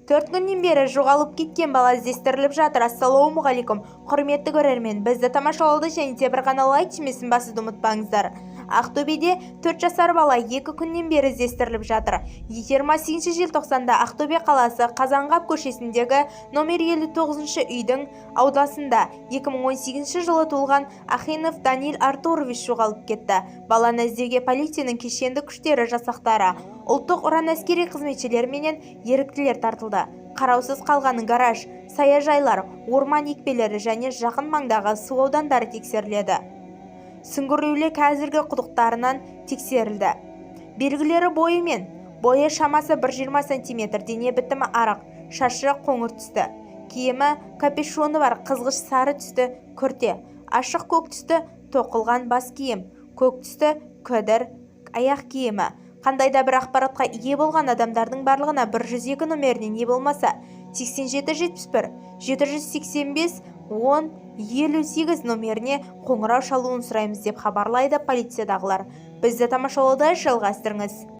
4 күннен бері жоғалып кеткен бала іздестіріліп жатыр. Ассалаумағалейкум, құрметті көрермен! Бізді тамашалауды және де бір ғана лайк түймесін басуды ұмытпаңыздар. Ақтөбеде 4 жасар бала 2 күннен бері іздестіріліп жатыр. 28 желтоқсанда Ақтөбе қаласы Қазанғап көшесіндегі номер 59 үйдің ауласында 2018 жылы туылған Ахинов Данил Артурович жоғалып кетті. Баланы іздеуге полицияның кешенді күштері жасақтары, Ұлттық ұран әскери қызметшілері менен еріктілер тартылды. Қараусыз қалған гараж, саяжайлар, орман екпелері және жақын маңдағы су аудандары тексеріледі. Сүңгуірлеу қазіргі құдықтарынан тексерілді. Белгілері: бойымен бойы шамасы 1,20 сантиметр, дене бітімі арық, шашы қоңыр түсті, киімі капюшоны бар қызғыш сары түсті күрте, ашық көк түсті тоқылған бас киім, көк түсті кедр аяқ киімі. Қандай да бір ақпаратқа ие болған адамдардың барлығына 102 номеріне не болмаса 87 71 785 10 58 номеріне қоңырау шалуын сұраймыз, деп хабарлайды полициядағылар. Бізді тамашалауды жалғастырыңыз.